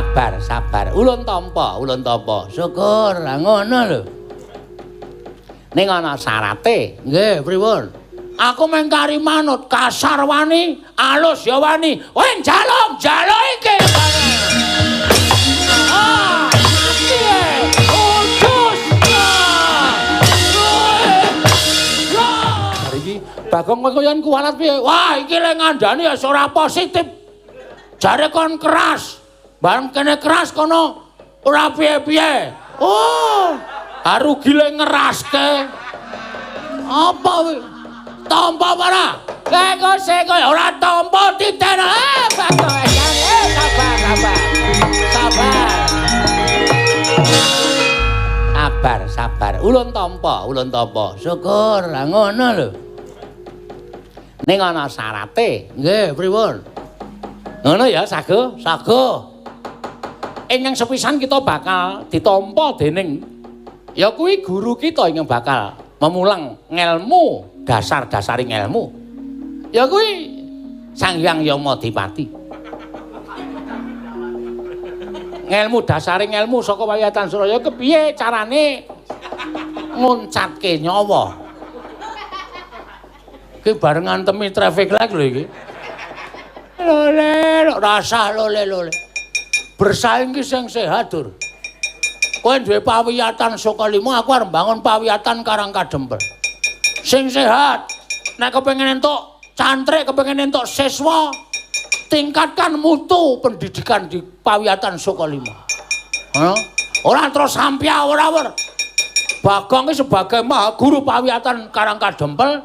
Sabar, sabar. Ulun tampa, ulun tampa. Syukur, lah ngono lho. Ning ana syarate. Nggih, pripun? Aku mung kari manut, kasar wani, alus ya wani. Kowe njaluk, njaluk iki. Ah, piye? Udus. Bar iki Bagong kowe koyon kuwalat piye? Wah, iki le ngandani ya ora positif. Jare kon keras. Bareng kene keras kono ora piye-piye. Oh, rugi le ngeraske. Apa kuwi? Tampa ora? Kok sik ora tampa titen. Bagong sabar, sabar. Sabar. Sabar, sabar. Ulun tampa, ulun tampa. Syukur, lah ngono lho. Ning ana syarate. Nggih, pripun? Ngono ya, Sago? Sago. Ingkang sepisan kita bakal ditampa dening ya kuwi guru kita ingkang bakal memulang ngelmu, dasar-dasaring ngelmu. Ya kuwi Sang Hyang Yamadipati. Ngelmu dasaring ngelmu saka Wayatan Suraya kepiye carane nguncatke nyawa. Iki bareng ngantemi traffic light lho iki. Lole, rasah lole lole. Bersaing ki sing sehat, Dur. Kowe duwe pawiyatan Sukalima, aku arep mbangun pawiyatan Karang Kadempel. Sing sehat. Nek kepengin entuk cantrik, kepengin entuk siswa, tingkatkan mutu pendidikan di pawiyatan Sukalima. Heeh. Ora terus sampya ora wer. Bagong ki sebagai maha guru pawiyatan Karang Kadempel,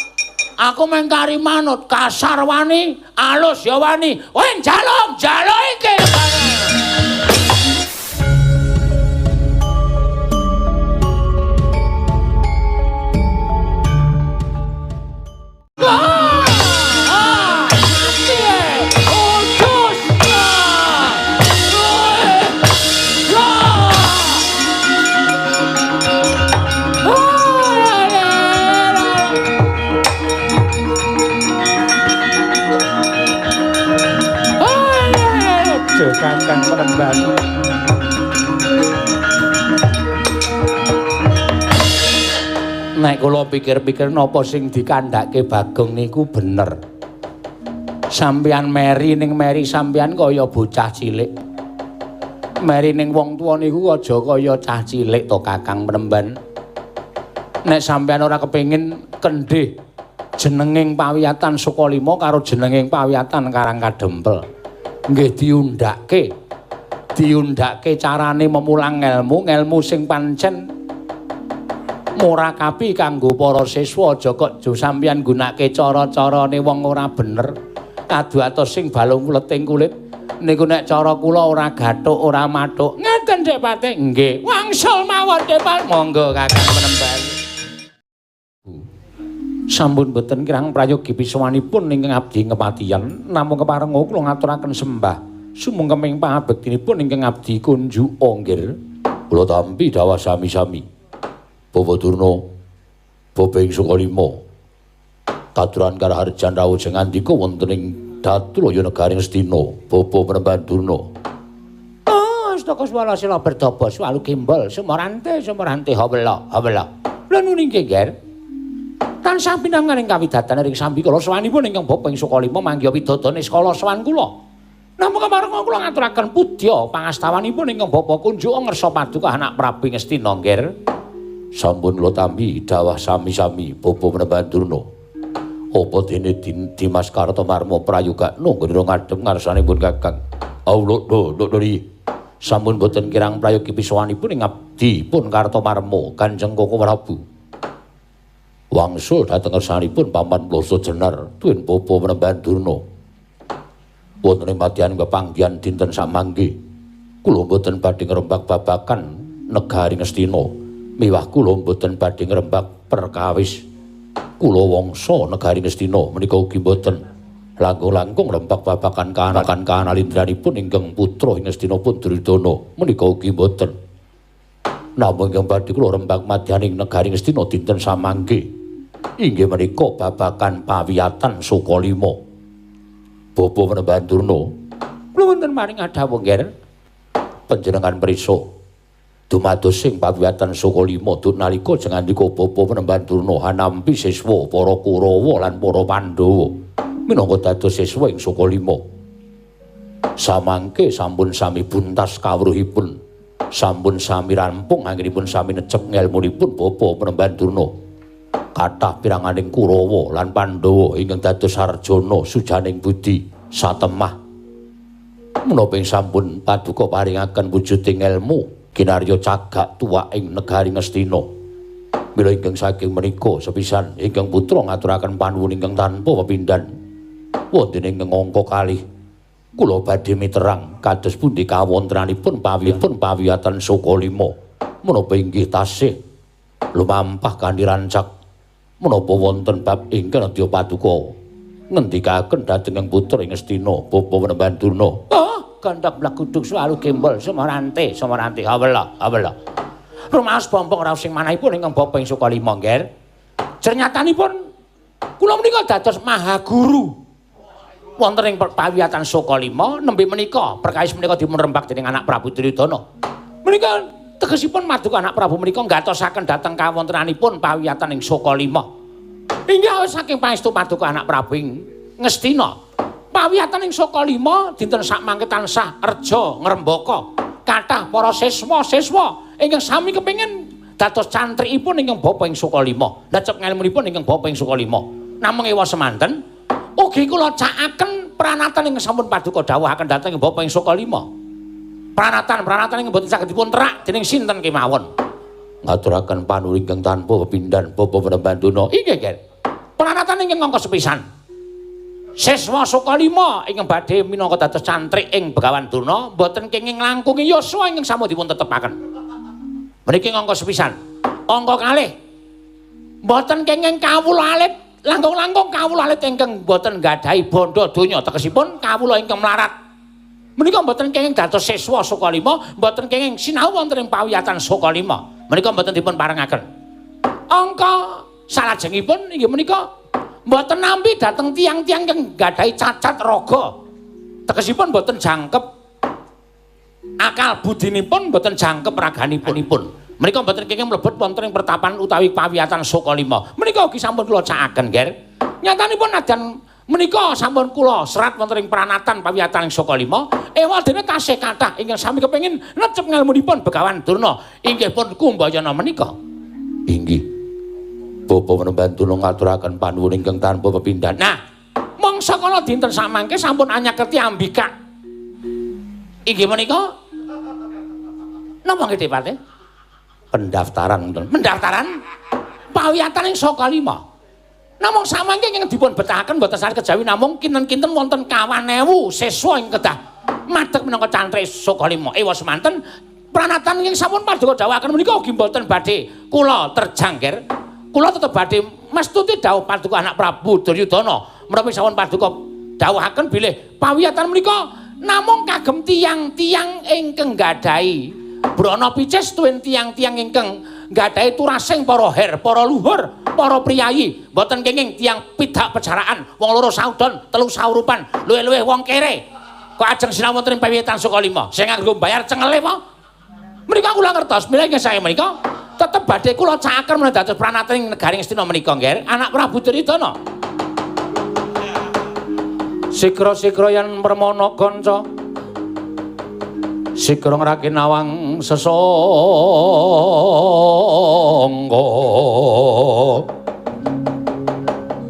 aku mung kari manut, kasar wani, alus ya wani. Kowe njaluk, njaluk iki. Kakang Penemban. Nek kula pikir-pikir napa sing dikandhake Bagong niku bener. Sampeyan meri ning meri sampeyan kaya bocah cilik. Meri ning wong tuwa niku aja kaya cah cilik to Kakang Penemban. Nek sampeyan ora kepengin kendhih jenenging pawiyatan Sukalima karo jenenging pawiyatan Karang Kadempel. Nggih diundhake. Diundhake carane memulang ngelmu, ngelmu sing pancen murakabi kanggo para siswa. Aja kok jo sampeyan nggunakake cara-carane wong ora bener. Kadu atos sing balung kuleting kulit niku nek cara kula ora gathuk, ora mathuk. Ngeten Dik Patih? Nggih. Wangsul mawon Dik Patih. Monggo Kakang Penemban. Sampun boten kirang prayogi pisawanipun ingkang abdi kepatihan, namung keparenga kula ngaturaken sembah sumungkeming pangabektinipun ingkang abdi kunjuk nggih. Kula tampi dawuh sami-sami. Bapak Durna, Bapak ing Sukalima, katuran karaharjan rawuh jengandika wonten ing Datulaya negaring Astina, Bapak Penemban Durna. Oh, astaka swara sila berdaba swalu gembol sumorante sumorante hawela hawela. Lha nuni nggih, Ger. Tansah pinangan ing kawidatan ring sambikala sowanipun ingkang Bapak ing Sukalima manggiha widodone skala sowan kula. Namung kemareng kula ngaturaken pudya pangastawanipun ingkang Bapak kunjuk ngersa paduka anak Prabu Ngastina, Nger. Sampun kula tampi dawuh sami-sami Bapak Penemban Durna. Apa dene Dimas Kartomarma prayogakno nggone ngadhep ngarsanipun Kakang. Allah do sampun boten kirang prayogi pisawanipun ing abdi pun Kartomarma Kanjeng Koko Prabu. Wangsul dhateng ngersanipun Paman Ploso Jenar tuwin Bapak Penemban Durna. Wonten ing madyan pepanggihan dinten samangke kula mboten badhe ngrembak babagan negari Ngastina, miwah kula mboten badhe ngrembak perkawis kula wangsa negari Ngastina menika ugi mboten langkung-langkung ngrembak babagan kaanakan kanalindranipun ingkang putra ing Ngastina pun Duryudana menika ugi mboten. Namung ingkang badhe kula rembak madyaning negari Ngastina dinten samangke inggih menika babagan pawiyatan Sukalima. Bapak Penemban Durna, kula wonten maring adhawuh, Nger. Panjenengan prisa dumados sing pawiyatan Sukalima duk nalika jengandika bapa Panembahan Durna hanampi siswa para Kurawa lan para Pandhawa minangka dados siswa ing Sukalima. Samangke sampun sami buntas kawruhipun, sampun sami rampung anggenipun sami necep ngelmunipun bapa Panembahan Durna. Kathah piranganing Kurawa lan Pandhawa ingkang dados sarjana sujaning budi satemah. Menapa ing sampun paduka paringaken wujuding elmu kinarya cagak tuwak ing negari Ngastina. Mila ingkang saking menika sepisan ingkang putra ngaturaken panuwun ingkang tanpa pepindhan. Wonten ingkang angka kalih kula badhe miterang kados pundi kawontenanipun pawiyipun pawiyatan Sukalima. Menapa inggih tasih lumampah kanthi rancak, menapa wonten bab ingkang nedya paduka ngendikaken dhateng ing putra ing Ngastina bapa Panembahan Durna. Gandhak mlagudug selalu gembol semarante semarante awela awela. Rumaos bombong raos sing manahipun ingkang bapa ing Sukalima nggih. Cernyatanipun kula menika dados mahaguru wonten ing pawiyatan Sukalima nembe menika perkawis menika dipun rembag dening anak Prabu Duryudana. Menika tegesipun maduka anak Prabu menika nggatosaken dhateng kawontenanipun pawiyatan ing Sukalima. Inggih saking pangestu paduka anak Prabu ing Ngastina. Pawiyatan ing Sukalima dinten sakmangke tansah reja ngrembaka. Kathah para siswa-siswa ingkang sami kepengin dados cantrikipun ingkang bapa ing Sukalima. Lecep ngelmunipun ingkang bapa ing Sukalima. Namung ewa semanten ugi kula cakaken pranatan ingkang sampun paduka dawuhaken dhateng bapa ing Sukalima. Pranatan-pranatan ingkang boten saged dipun terak dening sinten kemawon. Ngaturaken panuwun ingkang tanpa pepindhan bapa Panembahan Durna. Inggih, nggih. Pranatan ingkang angka sepisan. Siswa Sukalima ingkang badhe minangka dados cantrik ing Begawan Durna boten kenging nglangkungi yuswa ingkang sampun dipun tetepaken. Mriki angka sepisan. Angka kalih boten kenging kawula alit, langkung-langkung kawula alit ingkang boten nggadahi bandha donya, tegesipun kawula ingkang mlarat. Menika mboten kenging dados siswa Sukalima, mboten kenging sinau wonten ing pawiyatan Sukalima. Menika mboten dipun parengaken. Angka salajengipun inggih menika mboten nampi dhateng tiyang-tiyang ingkang nggadahi cacat raga. Tegesipun mboten jangkep akal budinipun, mboten jangkep raganipun. Menika mboten kenging mlebet wonten ing pertapan utawi pawiyatan Sukalima. Menika ugi sampun kula cakaken, Ger. Nyatanipun nadyan menika sampun kula serat wonten ing pranatan pawiyatan ing Sukalima, ewadene tasih kathah ingkang sami kepengin necep ngelmunipun Begawan Durna inggih pun Kumbayana menika. Inggih. Bapa Panembahan Durna ngaturaken panuwun ingkang tanpa pepindhan. Nah, mangsa kala dinten samangke sampun anyakerti ambikak. Inggih menika napa nggih Depate? Pendaftaran ngoten. Pendaftaran pawiyatan ing Sukalima. Namung samangke ingkang dipun betahaken boten saged kejawi namung kinten-kinten wonten 2.000 siswa ing kedah madeg minangka cantrik Sukalima. Ewa semanten pranatan ingkang sampun paduka dawuhaken menika ugi boten badhe kula terjang, Ger. Kula tetep badhe mastuti dawuh paduka anak Prabu Duryudana. Menawi sampun paduka dawuhaken bilih pawiyatan menika namung kagem tiyang-tiyang ingkang nggadahi brana picis tuwin tiyang-tiyang ingkang nggadahi turasing para her, para luhur, para priyayi, mboten kenging tiyang pidak pejaraan, wong loro saudon, telu saurupan, luwih-luwih wong kere. Kok ajeng sinau wonten ing pawiyatan Sukalima? Sing nganggo bayar cengele apa? Menika kula ngertos, mila ingkang sae menika tetep badhe kula cakaken menawi dados pranatan ing negari Ngastina menika, Nggih, anak Prabu Duryudana. Sikra-sikra yen permana kanca sikra ngraki nawang sesangga.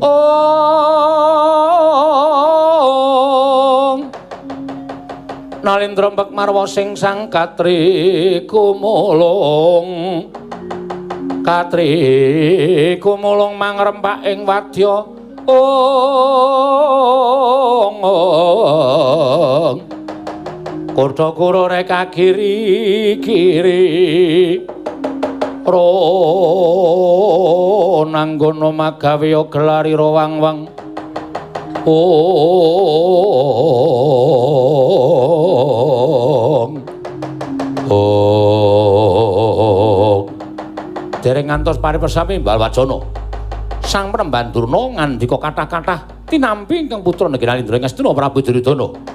Ong Nalindra mbek marwa sing sang katri kumulung. Katri kumulung mangrempak ing wadya. Ong Kurda kura reka kiri kiri ro nanggono magawe gelari ro wang-wang. Ong Ong dereng ngantos paripersami Balwajana. Sang Panembahan Durna ngandika kathah-kathah tinampi ingkang putra negeri Nalindra Ngastina Prabu Duryudana.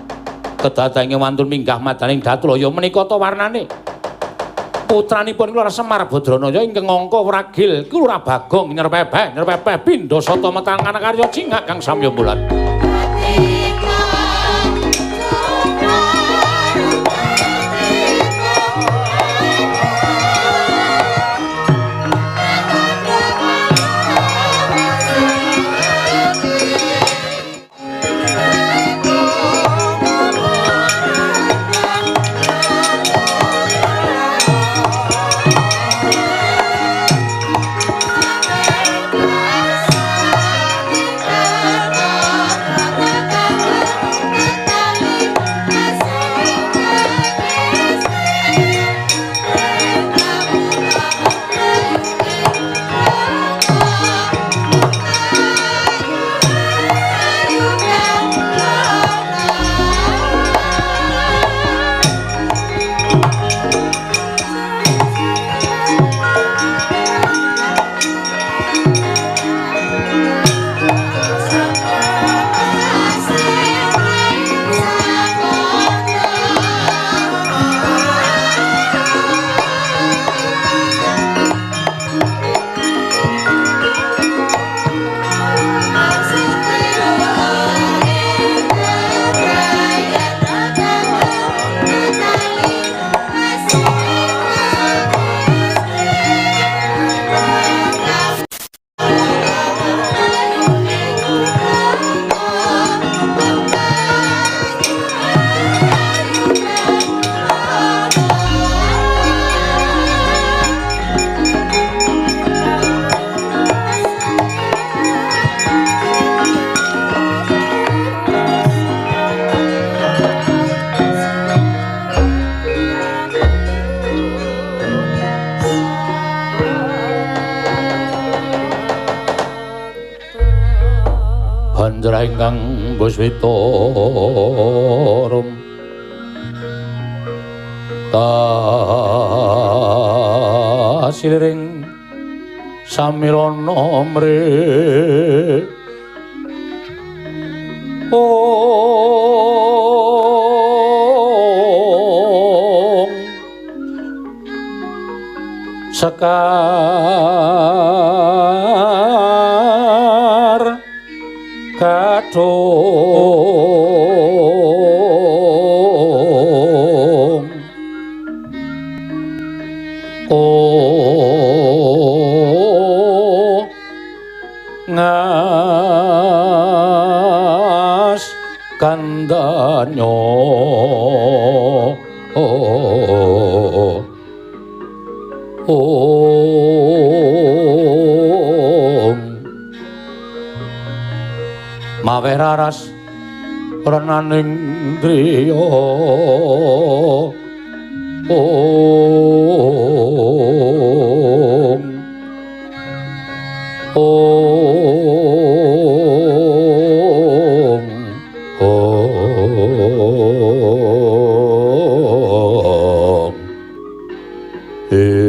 Kedatange wantun minggah madaning Datulaya menika ta warnane. Putranipun kula Semar Badranaya ingkang angka wragil Kelurahan Bagong nyerpepeh nyerpepeh pindha sata metang anakarya cingak kang samya bulan. Ingkang buswita rum kasiliring samirana mre ong sekar kathung o ngas kandanyo om mawe raras renaning driya om om om ing.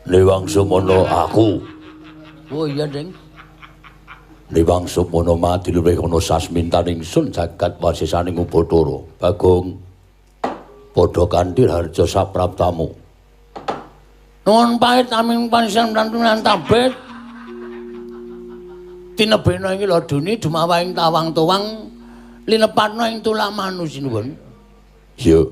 Newang Sumono aku. Oh iya, Ding. Newang Sumono mati luwih ana sasmintaning sun jagat wasisaning Ubathara. Bagong padha kanthi harja sapraptamu. Nuwun pahit aming pansian lan tabet. Tinebena ing laduni dumawahing tawang-towang linepatna ing tulak manus sinuwun. Iya.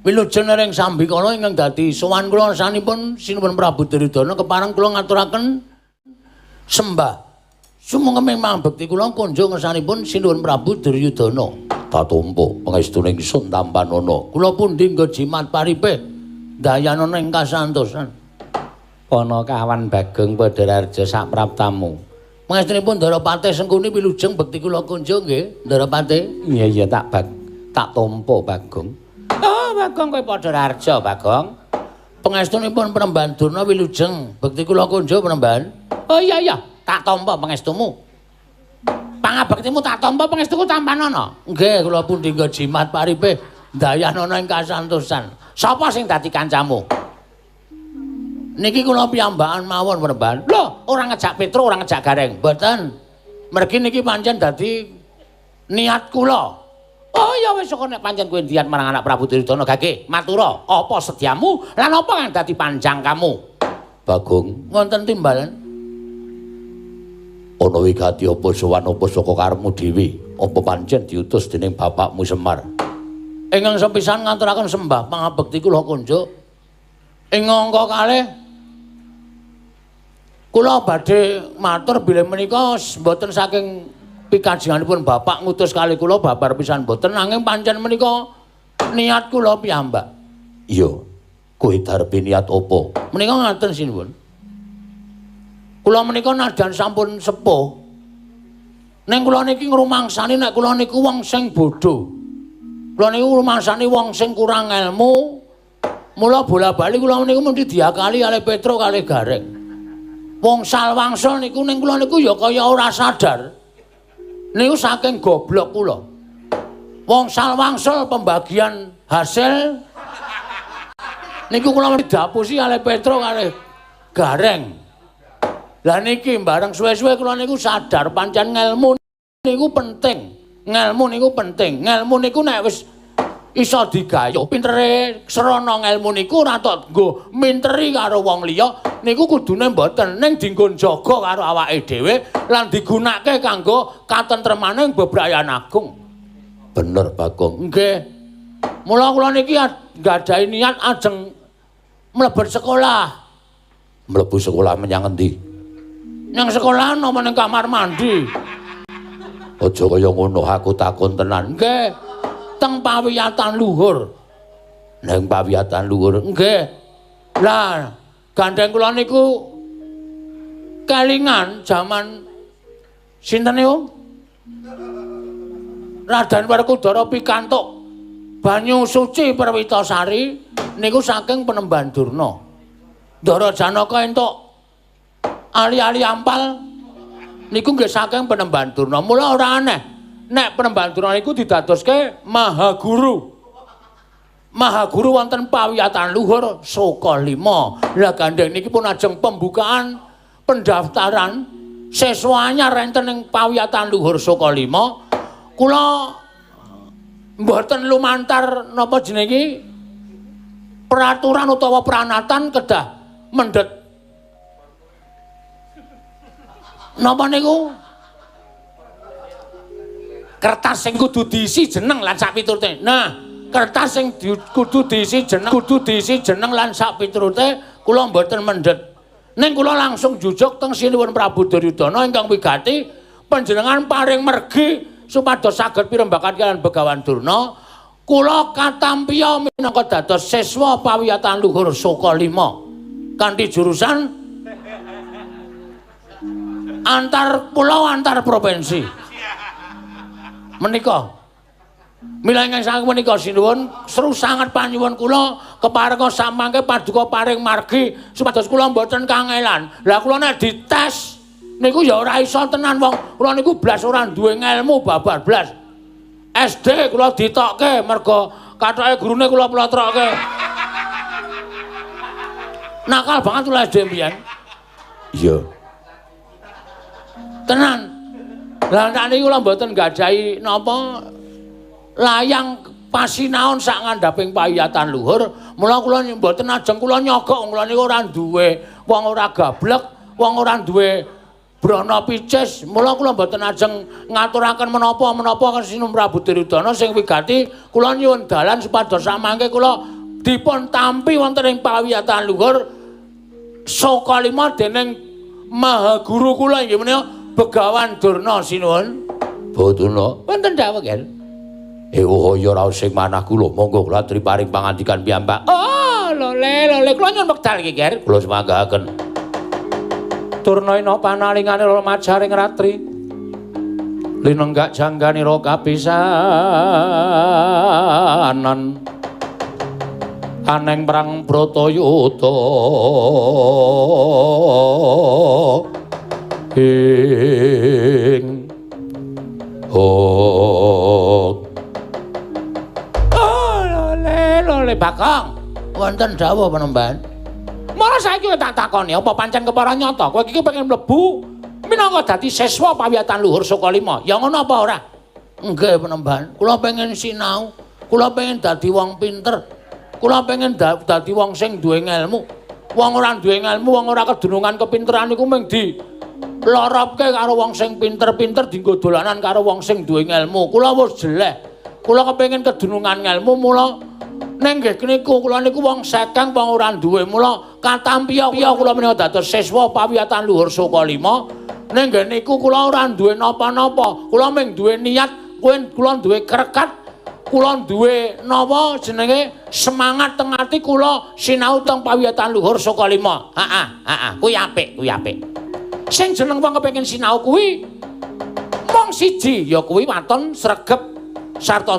Wilujeng ring sambikala ingkang dadi sowan kula sanipun Sinuwun Prabu Duryudana kepareng kula ngaturaken sembah sumangga mangabekti kula kunjung ngersanipun Sinuwun Prabu Duryudana. Tatumpa pangestune ingsun tampanana. Kula pundi nggo jimat paripih dayanana ing kasantosan. Ana kawan Bagong Padhararja sapraptamu. Pangestunipun Ndara Patih Sengkuni wilujeng bekti kula kunjung nggih, Ndara Patih. Iya iya tak tampa Bagong. Oh, Bagong kowe padha raja, Bagong. Pangestunipun Penemban Durna wilujeng bekti kula kunjung Penemban. Oh iya iya, tak tampa pangestumu. Pangabektimu tak tampa pangestuku tampanana. Nggih, kula pundi nggo jimat paripe ndayanana ing kasantosan. Sapa sing dadi kancamu? Niki kula piyambakan mawon Panembahan. Lho, ora ngejak Petro, ora ngejak Gareng. Mboten. Mergi niki pancen dadi niat kula. Oh ya wis kok nek pancen kowe niat marang anak Prabu Duryudana gage matura, apa sediamu lan apa kang dadi panjang kamu? Bagong, wonten timbalan. Ana wigati apa sowan apa saka karepmu dhewe? Apa pancen diutus dening bapakmu Semar? Ingkang sepisan ngaturaken sembah pangabekti kula kunjuk. Ing angka kalih kula badhe matur bilih menika mboten saking pikajenganipun bapak ngutus kalih kula babar pisan mboten, nanging pancen menika niat kula piyambak. Iya, kowe darbe niat apa? Menika ngaten sinuwun. Kula menika nadyan sampun sepuh. Ning kula niki ngrumangsani nek kula niku wong sing bodho. Kula niku ngrumangsani wong sing kurang ilmu. Mula bola-bali kula niku mesti diakali kalih Petro kalih Gareng. Wong salwangsul niku ning kula niku ya kaya ora sadar. Niku saking goblok kula. Wong salwangsul pembagian hasil niku kula mesti diapusi kalih Petro kalih Gareng. Lah niki bareng suwe-suwe kula niku sadar pancen ngelmu niku penting. Ngelmu niku penting. Ngelmu niku nek wis iso digayuh pintere srana ngelmu niku ora tok nggo minteri karo wong liya niku kudune mboten, ning dinggo njaga karo awake dhewe lan digunakake kanggo katentremaning bebrayan agung. Bener Bagong. Nggih. Mula kula niki nggadahi niat ajeng mlebet sekolah. Mlebu sekolah menyang endi? Nang sekolahan apa nang kamar mandi? Aja kaya ngono, aku takon tenan. Nggih. Teng pawiyatan luhur. Nang pawiyatan luhur. Nggih. Lah, gandeng kula niku kelingan jaman sinten niku? Raden Werkudara pikantuk banyu suci Perwitasari niku saking Penemban Durna. Ndara Janaka entuk ali-ali ampal niku nggih saking Penemban Durna. Mula ora aneh nek Penemban Durna niku didadoske Mahaguru. Mahaguru wonten pawiyatan luhur Soka 5. Lah gandeng niki pun ajeng pembukaan pendaftaran siswa anyar enten ing pawiyatan luhur Soka 5. Kula mboten lumantar napa jenenge peraturan utawa pranatan kedah mendhet napa niku kertas sing kudu diisi jeneng lan sak piturute. Nah, kertas sing kudu diisi jeneng, lan sak piturute kula mboten mendhet. Ning kula langsung jujuk teng Sinuwun Prabu Duryudana ingkang wigati panjenengan paring mergi supados saged pirembakan kaliyan Begawan Durna. Kula katampiya minangka dados siswa pawiyatan luhur Soka 5 kanthi jurusan antar pulau antar provinsi. Menika mila ingkang saking menika sinuwun seru sanget panyuwun kula keparenga samangke paduka paring margi supados kula mboten kangelan. Lah kula nek dites niku ya ora iso tenan, wong kula niku blas ora duwe ngelmu babar blas. SD kula ditokke mergo kathoke gurune kula plotrokke. Nakal banget kula SD mbiyen. Iya. Tenan. Lah nek niku kula mboten gadahi napa layang pasinaon sak ngandhaping pawiyatan luhur, mula kula mboten ajeng kula nyogok, kula niku ora duwe wong ora gablek, wong ora duwe brana picis, mula kula mboten ajeng ngaturaken menapa-menapa Sinuwun Prabu Duryudana sing wigati kula nyuwun dalan supados samangke kula dipun tampi wonten ing pawiyatan luhur Soka 5 dening Mahaguru kula inggih menika Begawan Durna sinuwun. Boduna wonten dawuh nggih. Ewuh ya raos sing manah kula, monggo kula aturi paring pangandikan piyambak. Oh, lole lole kula nyuwun wekdal iki, Ger. Kula sumanggaken. Durna ina panalingane majaring ratri. Linenggak jangganira kapisanan. Aneng perang Bratayuda. Ing Oh. Oh, lole lole Bagong. Wonten dawuh Panembahan. Mara saiki tak takoni apa pancen kepara nyata kowe iki pengen mlebu minangka dadi siswa pawiyatan luhur Sukalima. Ya ngono apa ora? Nggih Panembahan, kula pengen sinau, kula pengen dadi wong pinter. Kula pengen dadi wong sing duwe ngelmu. Wong ora duwe ngelmu, wong ora kedunungan kepinteran iku mung di loropke karo wong sing pinter-pinter dienggo dolanan karo wong sing duwe ngelmu. Kula wis jeleh. Kula kepengin kedunungan ngelmu mula ning nggih niku kula niku wong sekeng wong ora duwe mula katampiya kula menika dados siswa pawiyatan luhur Sukalima. Ning nggih niku kula ora duwe napa-napa. Kula mung duwe niat, kula duwe krekat, kula duwe napa jenenge semangat teng ati kula sinau teng pawiyatan luhur Sukalima. Heeh, heeh, kuwi apik, kuwi apik. Sing jeneng wong kepengin sinau kuwi mung siji ya kuwi waton sregep sarta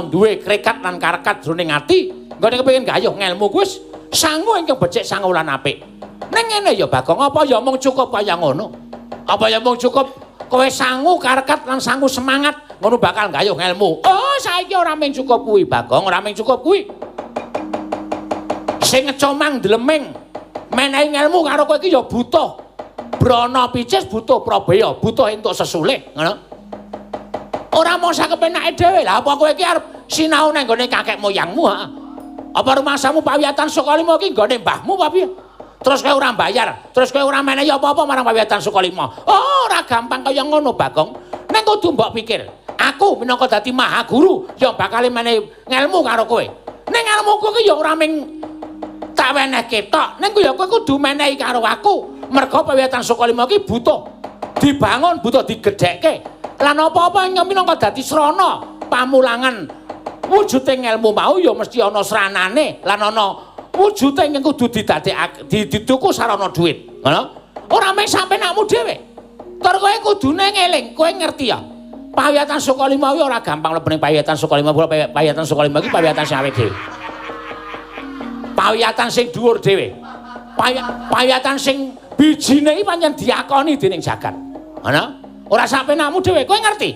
duwe krekat lan karekat jroning ati. Nggone kepengin gayuh ngelmu kuwi wis sangu ingkang becik sangu lan apik. Ning ngene ya Bagong, apa ya mung cukup kaya ngono? Apa ya mung cukup kowe sangu karekat lan sangu semangat ngono bakal gayuh ngelmu? Oh, saiki ora mung cukup kuwi Bagong, ora mung cukup kuwi. Sing ngecomang ndleming menehi ngelmu karo kowe iki ya butuh brana picis, butuh prabeya, butuh entuk sesulih, ngono. Ora mung sakepenake dhewe. Lah apa kowe iki arep sinau nang nggone kakek moyangmu, ha? Apa rumangsamu pawiyatan Sukalima iki nggone mbahmu apa piye? Terus kowe ora bayar, terus kowe ora menehi apa-apa marang pawiyatan Sukalima. Oh, ora gampang kaya ngono Bagong. Ning kudu mbok pikir, aku minangka dadi maha guru ya bakal menehi ngelmu karo kowe. Ning ngelmuku ki ya ora mung tak wenehke tok, ning ya kowe kudu menehi karo aku. Merga pawiyatan Sukalima iki butuh dibangun, butuh digedhekke. Lan apa-apa ingkang minangka dadi srana pamulangan wujude ngelmu mau ya mesti ana sranane lan ana wujude ingkang kudu didadekake dituku sarana dhuwit. Ngono? Ora mung sampenakmu dhewe. Tur kowe kudune ngeling, kowe ngerti ya. Pawiyatan Sukalima kuwi ora gampang mlebu ning pawiyatan Sukalima. Pawiyatan Sukalima iki pawiyatan sing awake dhewe. Pawiyatan sing dhuwur dhewe. Pawiyatan sing bijine iki pancen diakoni dening jagat. Ngono? Ora sapenakmu dhewe, kowe ngerti?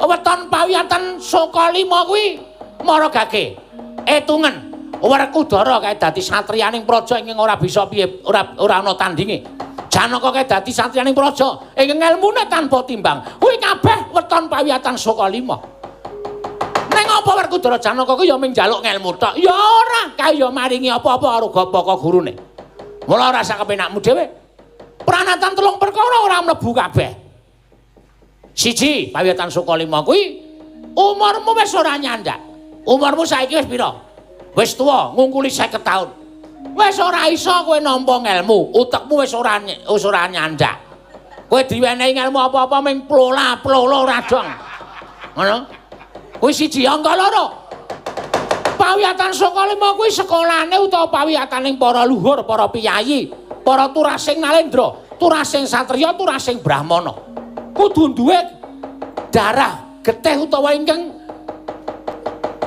Weton pawiyatan Sukalima kuwi maragake etungen Werkudara kae dadi satriyaning praja ingkang ora bisa piye, ora ana tandinge. Janaka kae dadi satriyaning praja ingkang elmune tanpa timbang. Kuwi kabeh weton pawiyatan Sukalima. Ning apa Werkudara Janaka kuwi ya mung njaluk ngelmu tok? Ya ora, kae ya maringi apa-apa karo gapaka gurune. Mula ora sakepenakmu dhewe. Pranatan telung perkara ora mlebu kabeh. Siji, pawiyatan Sukalima kuwi umurmu wis ora nyandak. Umurmu saiki wis pira? Wis tuwa, ngungkuli 50 taun. Wis ora iso kowe nampa ngelmu, utekmu wis ora nyandak. Kowe diwenehi ngelmu apa-apa mung plola-plolo ora dong. Ngono? Kuwi siji, angka loro. Pawiyatan Sukalima kuwi sekolahane utawa pawiyataning para luhur, para piyayi, para turasing nalendra, turasing satriya, turasing brahmana. Kudu duwe darah getih utawa ingkang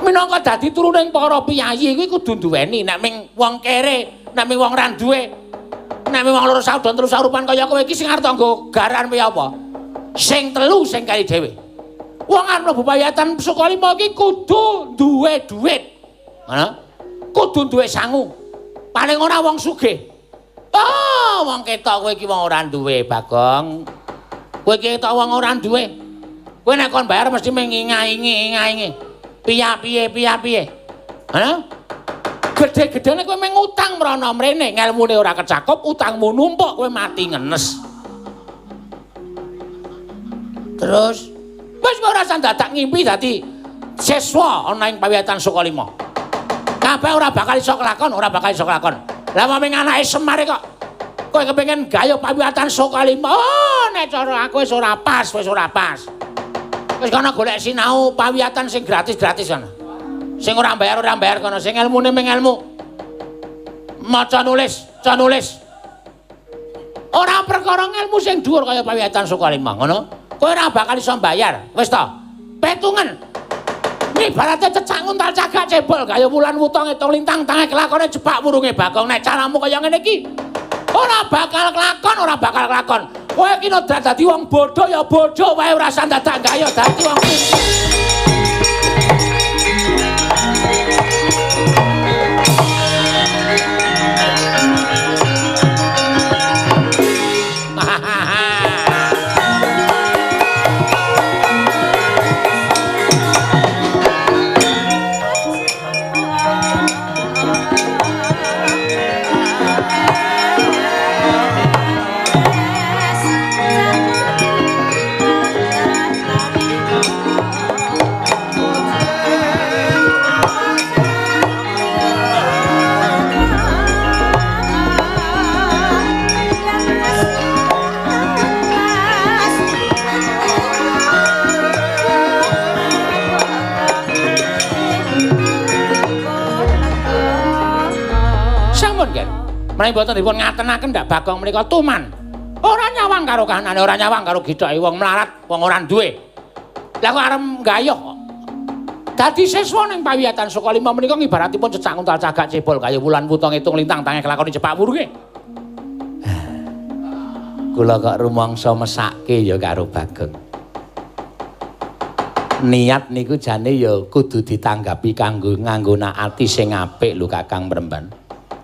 minangka dadi turuning para piyayi kuwi kudu duweni. Nek ming wong kere, nek ming wong ra duwe, nek ming wong loro saudon telu saurupan kaya kowe iki sing arep tanggo garan piye apa? Sing telu sing kali dhewe. Wong arep mlebu pawiyatan Sukalima iki kudu duwe dhuwit. Ngono? Kudu duwe sangu. Paling ora wong sugih. Oh, wong ketok kowe iki wong ora duwe, Bagong. Kowe iki ketok wong ora duwe. Kowe nek kon bayar mesti mengingaingi-ingaingi. Piye piye. Hah? Gedhe-gedhene kowe mung utang mrana mrene, ngelmune ora kecakup, utangmu numpuk kowe mati ngenes. Terus wis ora usah dadak ngimpi dadi siswa ana ing pawiyatan Sukalima. Kabeh ora bakal iso kelakon, ora bakal iso kelakon. Lah mung anake Semar kok kowe kepengin gayuh pawiyatan Sukalima. Oh, nek cara aku wis ora pas, wis ora pas. Wis kono golek sinau pawiyatan sing gratis-gratis kono. Sing ora bayar kono, sing elmune mung elmu. Maca nulis, ca nulis. Ora perkara ngelmu sing dhuwur kaya pawiyatan Sukalima, ngono. Kowe ora bakal iso mbayar. Wis to. Petungen. Ibarate cecak nguntal cagak cebol kaya wulan wuta ngitung lintang tange kelakone jepak wurunge Bagong. Nek caramu kaya ngene iki ora bakal kelakon, ora bakal kelakon. Kowe iki nek dadi wong bodho ya bodho wae ora usah dadak gaya dadi wong pinter. Menawi mboten dipun ngatenaken ndak Bagong menika tuman. Ora nyawang karo kahanane, ora nyawang karo githake wong mlarat, wong ora duwe. Lah kok arep nggayuh kok. Dadi siswa ning pawiyatan Sukalima menika ngibaratipun cecak nguntal cagak cebol kaya wulan wuta ngitung lintang tangeh kelakoni cepak wurunge. Kula kok rumangsa mesake ya karo Bagong. Niat niku jane ya kudu ditanggapi kanggo nganggo ati sing apik lho Kakang Mremban.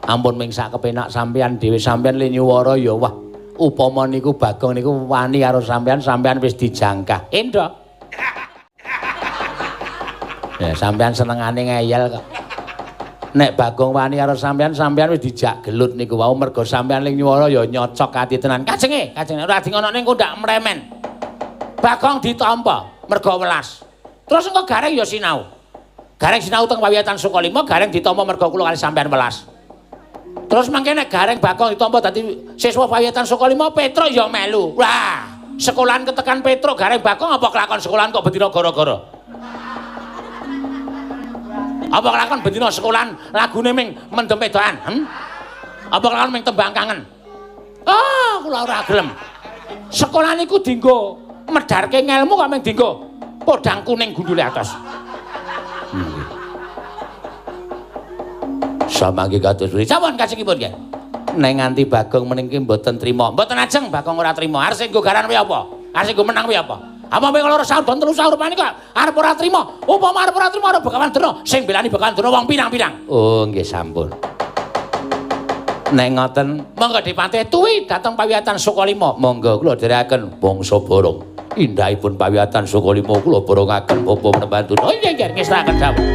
Ampun ming sak kepenak sampean dhewe, sampean le nyuwara ya wah upama niku Bagong niku wani karo sampean, sampean wis dijangkah. Endho. Ya sampean senengane ngeyel kok. Nek Bagong wani karo sampean, sampean wis dijak gelut niku wau mergo sampean le nyuwara ya nyocok ati tenan. Kajenge, kajenge ora di ngonokne engko ndak mremen. Bagong ditampa mergo welas. Terus engko Gareng ya sinau. Gareng sinau teng pawiyatan Sukalima, Gareng ditampa mergo kula kali sampean welas. Terus mangke nek Gareng Bagong ditampa dadi siswa pawiyatan Sukalima, Petruk ya melu. Wah, sekolahan ketekan Petruk Gareng Bagong apa kelakon sekolahan kok bendina gara-gara? Apa kelakon bendina sekolahan lagune ming mendem wedokan? Apa kelakon ming tembang kangen? Ah, kula ora gelem. Sekolahan iku dienggo medharke ngelmu kok ming dienggo podang kuning gundule atos. Samangke kados pundi? Sampun kajengipun nggih. Nek nganti Bagong meniki mboten trima. Mboten ajeng Bagong ora trima. Arep sing nggo garan kuwi apa? Arep sing nggo menang kuwi apa? Apa mung loro sahur don telu sahur rupane kok arep ora trima. Upama arep ora trima arep Begawan Durna, sing belani Begawan Durna wong pirang-pirang. Oh, nggih sampun. Nek ngoten monggo dipatih tuwi dhateng pawiyatan Sukalima. Monggo kula dherekaken bangsa Barong. Indahipun pawiyatan Sukalima kula borongaken bapa Mremban Durna. Oh nggih nggih ngestakaken dawuh.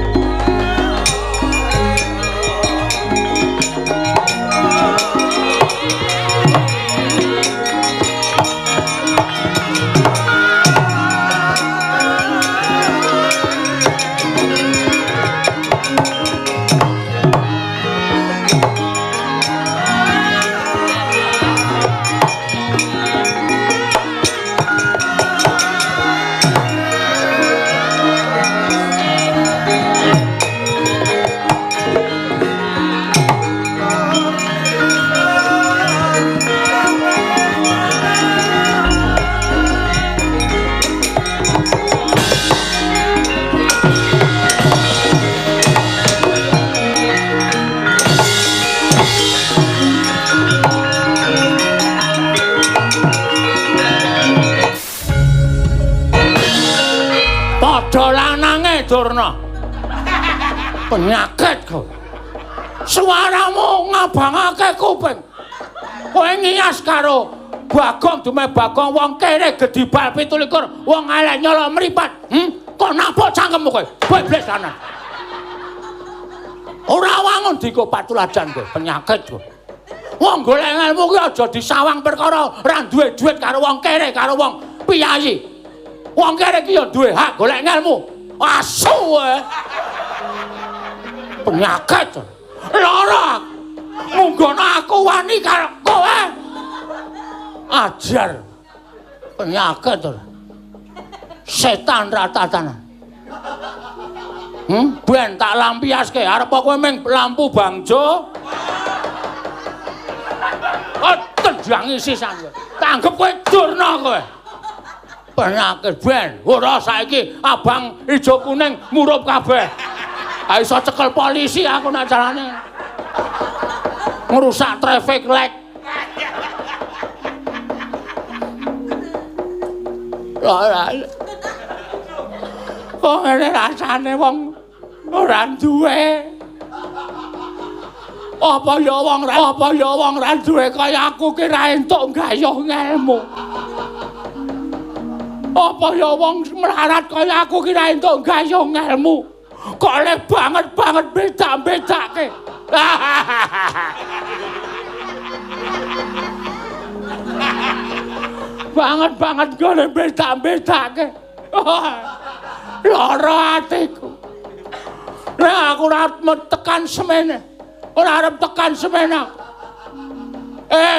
Durna. Penyakit kowe. Suaramu ngabangake kuping. Kowe ngias karo Bagong dume Bagong wong kere gedhi bal 27 wong elek nyolok mripat. Kok nabok cangkemmu kowe? Beblas tenan. Ora wangun dinggo patuladan kowe, penyakit kowe. Wong golek ilmu ki aja disawang perkara ora duwe duit karo wong kere karo wong piyayi. Wong kere ki ya duwe hak golek ilmu. Asu kowe. Penyakit. Lara. Munggono aku wani karo kowe. Ajar. Penyakit. Setan ratatanan. Ben tak lampiaske arep kowe ming lampu bangjo. Oh, tendangi sisan kowe. Tanggep kowe Durna kowe. Penyakit ben. Ora saiki abang ijo kuning murup kabeh. Ha iso cekel polisi aku nek carane. Ngrusak traffic light. Lara. Kok ngene rasane wong ora duwe. Apa ya wong ra duwe kaya aku ki ra entuk gayuh ngelmu. Apa ya wong melarat kaya aku ki ra entuk gayuh ngelmu. Kok le banget-banget bedak-bedake. Banget-banget gone bedak-bedake. Lara atiku. Nek aku ora tekan semene. Ora arep tekan semene.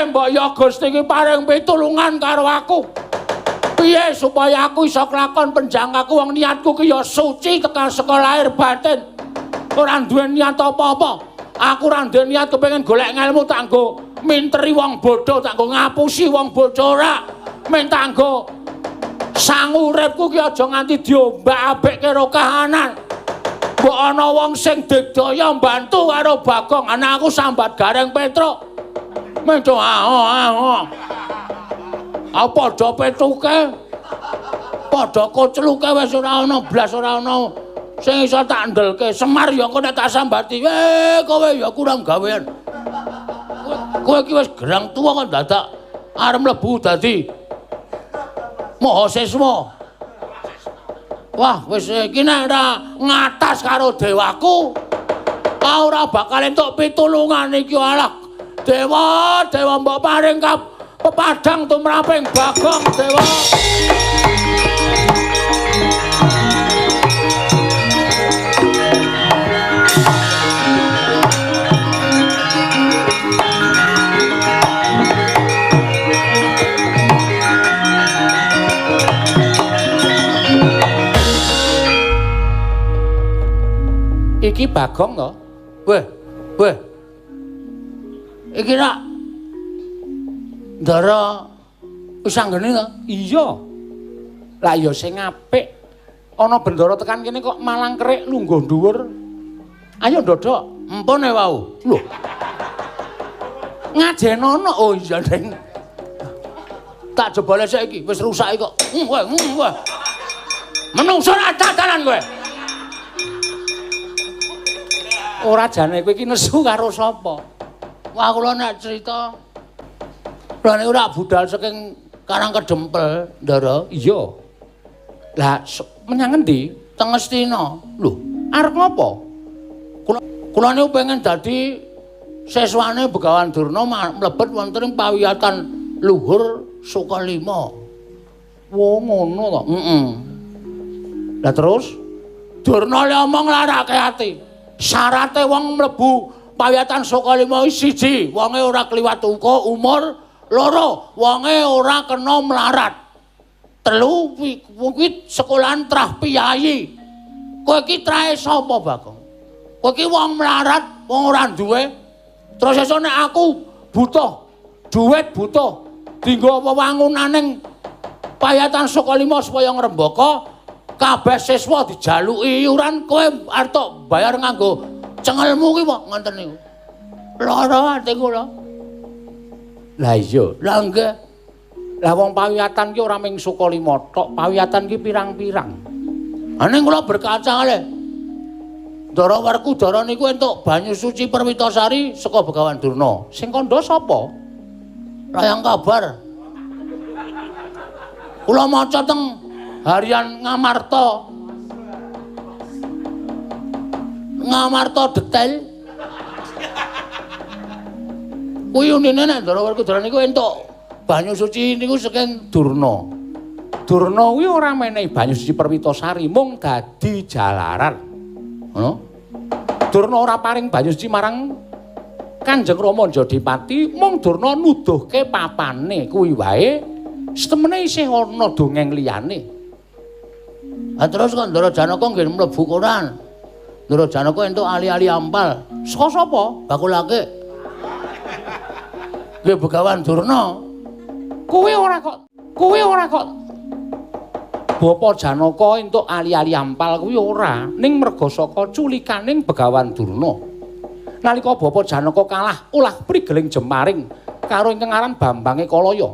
Mbok ya Gusti iki paring pitulungan karo aku. Piye supaya aku iso kelakon penjangkaku wong niatku ki ya suci tekan saka lahir batin. Ora duwe niat apa-apa. Aku ora duwe niat kepengin golek ngelmu tak nggo minteri wong bodho, tak nggo ngapusi wong bodho ora. Men tak nggo sangu uripku ki aja nganti diombak-abekke karo kahanan. Mbok ana wong sing digdaya mbantu karo Bagong, ana aku sambat Gareng Petruk. Menco aho. Aku padha petruke. Padha kocluke wis ora ana blas ora ana sing iso tak ndelke. Semar ya engko nek tak sambati, kowe ya kurang gawean. Kowe iki wis gerang tuwa kok dadak arep mlebu dadi mahasiswa. Wah, wis iki nek ora ngatas karo dewaku, ora bakal entuk pitulungan iki alah. Dewa, dewa mbok paring pepadang tumraping Bagong, dewa. Iki Bagong to? Weh, weh. Iki rak Ndara wis anggene to? Iya. Lah ya sing apik. Ana bendara tekan kene kok malang kerik lungguh dhuwur. Ayo ndodok. Empun e wau. Lho. Ngajenono. Oh iya, Deng. Tak jebole saiki wis rusak kok. Weh, weh. Menungso ra tatanan kowe. Ora jane kowe iki nesu karo sapa? Wah, kula nek cerita kula niku ora budal saking Karang Kedempel, Ndara. Iya. Lah menyang endi? Teng Ngastina. Lho, arep ngopo? Kula niku pengen dadi siswane Begawan Durna mlebet wonten ing pawiyatan luhur Sukalima. Wo ngono to? Heeh. Lah terus Durna le omong larake ati. Syarate wong mlebu pawiyatan Sukalima siji, wonge ora kliwat uka umur, loro, wonge ora kena melarat. Telu, kuwi sekolahan trah piyayi. Kowe iki trahe sapa, Bagong? Kowe iki wong melarat, wong ora duwe. Terus esuk nek aku butuh duit, butuh dienggo wewangunaning pawiyatan Sukalima supaya ngrembaka, kabeh siswa dijaluki iuran, kowe arep tok bayar nganggo cengelmu ki kok ngoten niku. Lara ati kula. Lah iya, lah nggih. Lah wong pawiyatan ki ora mung Sukalima tok, pawiyatan ki pirang-pirang. Ha ning kula berkaca le. Ndara Werkudara niku entuk banyu suci Perwitasari saka Begawan Durna. Sing kandha sapa? Layang kabar. Kula maca teng Harian Ngamarta. Ngamarta detail. Kuwi unine nek Ndara Werkudara niku entuk banyu suci niku saking Durna. Durna kuwi ora menehi banyu suci Perwitasari, mung dadi jalaran. Ngono. Durna ora paring banyu suci marang Kanjeng Rama Jodipati, mung Durna nuduhke papane kuwi wae. Setemene isih ana dongeng liyane. Ha terus kok Ndara Janaka nggih mlebu koran. Ndara Janaka entuk ali-ali ampal. Saka sapa? Bakulake. Nggih Begawan Durna. Kowe ora kok Bapa Janaka entuk ali-ali ampal kuwi ora, ning merga saka culikaning Begawan Durna. Nalika Bapa Janaka kalah ulah prigeling jemaring karo ingkang aran Bambang Ekalaya.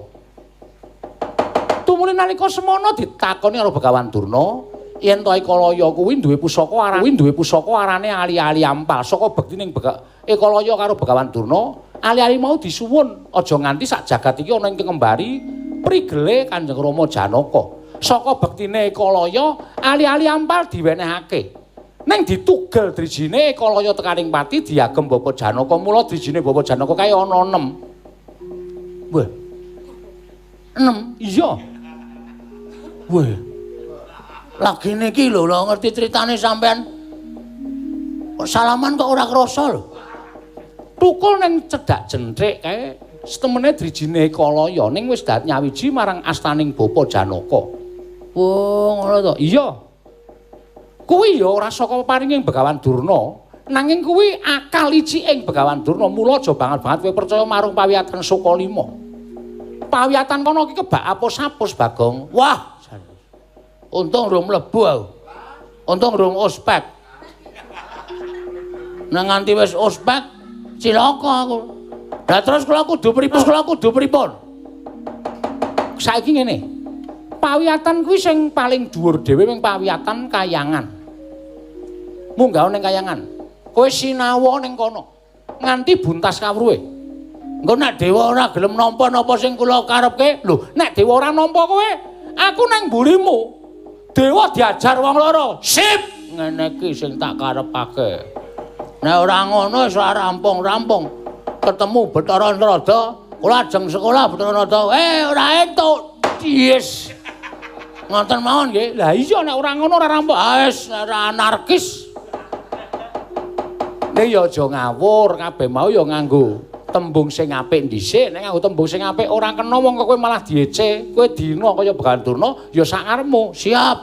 Tumuli Mulai nalika semono ditakoni karo Begawan Durna, yen to Ekalaya kuwi duwe pusaka arane kuwi duwe pusaka arane ali-ali ampal. Saka bekti ning Ekalaya karo Begawan Durna, ali-ali mau disuwun aja nganti sak jagat iki ana ing kembari prigele Kanjeng Rama Janaka. Saka bektine Ekalaya, ali-ali ampal diwenehake. Ning ditugel drijine Ekalaya tekaning pati diagem Bapak Janaka. Mula drijine Bapak Janaka kae ana 6. Wah. 6? Iya. Wah. Lagi niki lho, lho ngerti critane sampean. Kok salaman kok ora krasa lho. Tukul ning cedhak jentrik kae setemene drijine Ekalaya ning wis dat nyawiji marang astaning Bapak Janaka. Oh, ngono to. Iya. Kuwi ya ora saka paringing Begawan Durna, nanging kuwi akal iciking Begawan Durna. Mula aja banget-banget kowe percaya marang pawiyatan Sukalima. Pawiyatan kono iki kebak apus-apus, Bagong. Wah, untung rung mlebu aku. Untung rung ospek. Nang nganti wis ospek cilaka aku. Lah terus kula kudu pripun? Kula kudu pripun? Saiki ngene. Pawiyatan kuwi sing paling dhuwur dhewe ming pawiyatan kayangan. Munggah ning kayangan. Kowe sinawa ning kono nganti buntas kawruhe. Engko nek dewa ora gelem nampa napa sing kula karepke? Lho, nek dewa ora nampa kowe, aku nang mburimu. Dewa diajar wong loro. Sip, ngene iki sing tak karepake. Nek ora ngono wis ora rampung-rampung. Ketemu Bathara Narada, kula ajeng sekolah Bathara Narada. Ora entuk. Yes. Ngoten mawon nggih. Lah iya nek ora ngono ora rampung. Ah wis ora anarkis. Nek ya aja ngawur, kabeh mau ya nganggo tembung sing apik dhisik. Nek nganggo tembung sing apik ora kena mongko kowe malah diece. Kowe dina kaya Begawan Durna ya sak karepmu. Siap.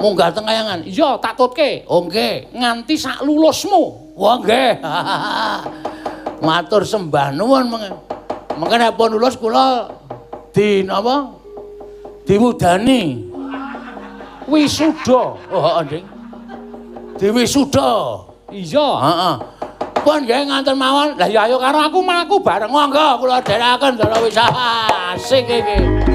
Munggah teng kayangan. Iya, tak tutke. Oh nggih, nganti sak lulusmu. Wah nggih. Matur sembah nuwun mengke. Mengke nek pun lulus kula di napa? Diwudani. Wisuda. Oh, heeh, Ding. Diwisuda. Iya, heeh. Pun nggih nganten mawon. Lah ya ayo karo aku mlaku bareng. Monggo kula dherekaken Ndara wis asik iki.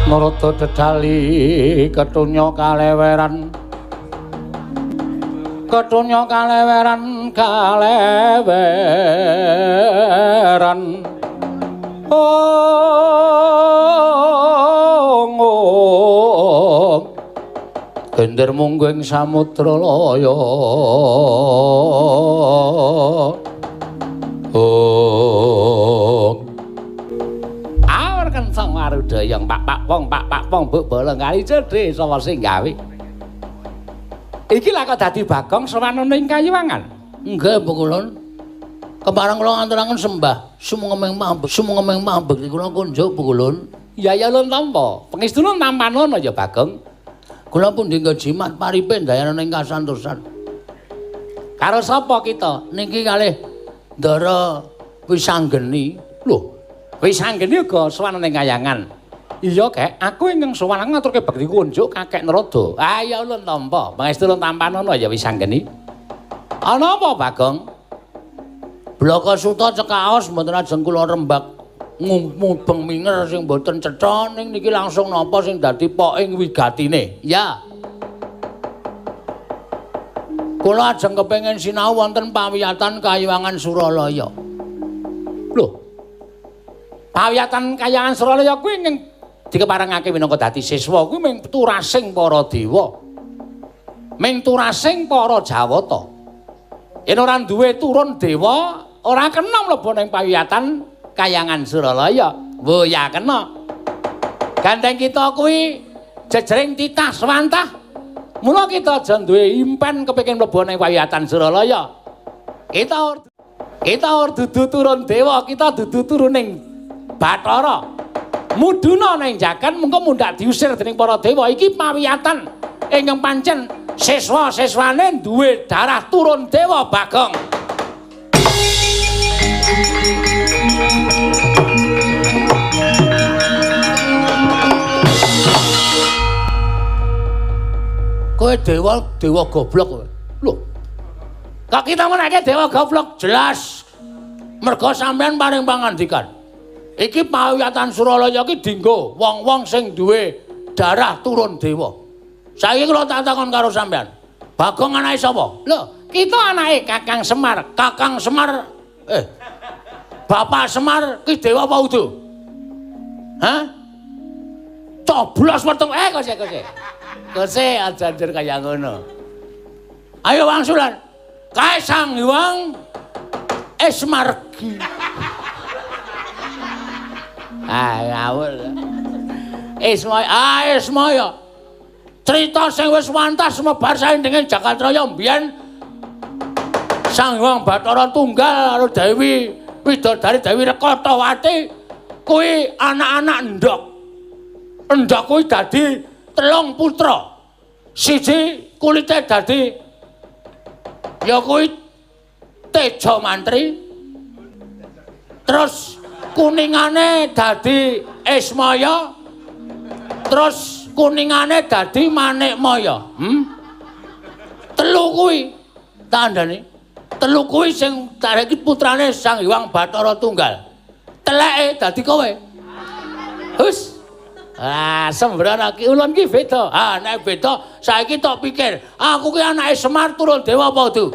Narada dedali ketunya kaleweran, ketunya kaleweran, kaleweran. Ong ong gender munggu ing samudra laya. Ong awur kenceng warudayang pak pak pong pak pak pong buk bolong kali cedhe sapa sing gawe. Iki lha kok dadi Bagong sowan ning Kayuwangan. Nggih, Pukulun. Kepareng kula ngaturaken sembah sumengeming mambek, sumengeming mambek kula kunjuk Pukulun. Ya ya lun tampa. Pengestune tampanono ya Bagong. Kula pundi nggo jimat paripe ndayana ing kasantosan. Karo sapa kita? Niki kalih Ndara Wisanggeni. Lho, Wisanggeni uga sowan ning Kayangan. Iya, Kek, aku ingkang sowan aku ngaturke bekti kunjuk Kakek Narada. Ah ya ulun tampa. Pangestu ulun tampanono ya Wisanggeni. Ana apa, Bagong? Blaka Suta cekaos mboten ajeng kula rembak ngubeng minger sing mboten cetha ning niki langsung napa sing dadi poking wigatine. Ya. Kula ajeng kepengin sinau wonten pawiyatan Kayuwangan Suralaya. Lho. Pawiyatan Kayangan Suralaya kuwi ing Dikeparengake minangka dadi siswa kuwi ming turasing para dewa. Ming turasing para Jawata. Yen ora duwe turun dewa, ora kena mlebu ning pawiyatan Kayangan Suralaya. Wo ya kena. Gandeng kita kuwi jejering titah swantah. Mula kita aja duwe impen kepengin mlebu ning pawiyatan Suralaya. Kita ora dudu turun dewa, kita dudu turuning Bathara. Mudhuna ning jagan mengko mundhak diusir dening para dewa. Iki pawiyatan ingkang pancen siswa-siswane duwe darah turun dewa Bagong. Kowe dewa, dewa goblok kowe. Lho. Kok kita menake dewa goblok? Jelas. Mergo sampean paring pangandikan. Iki pawiyatan Suralaya iki dinggo wong-wong sing duwe darah turun dewa. Saiki kula tak takon karo sampean. Bagong anake sapa? Lho, kita anake Kakang Semar. Kakang Semar Bapak Semar ki dewa apa udu? Hah? Coblos weteng kose. Kose aja anjur kaya ngono. Ayo wangsulan. Kae Sang Hyang Esmargi. Ah, ngawur. Ismaya, Ismaya. Cerita sing wis wantas semebar saindenging Jagatraya mbiyen Sang Hyang Bathara Tunggal karo Dewi Widodari Dewi Rekatawati kuwi anak-anak endhog. Endhog kuwi dadi 3 putra. Siji kulite dadi ya kuwi Teja Mantri. Terus kuningane dadi Ismaya. Terus kuningane dadi Manikmaya. Telu kuwi tandane. Telu kuwi sing iki putrane Sang Hyang Bathara Tunggal. Teleke dadi kowe. Hus. Ah, sembrono ki ulun ki beda. Ah, nek beda saiki tok pikir, aku ki anake Semar turun dewa apa udu?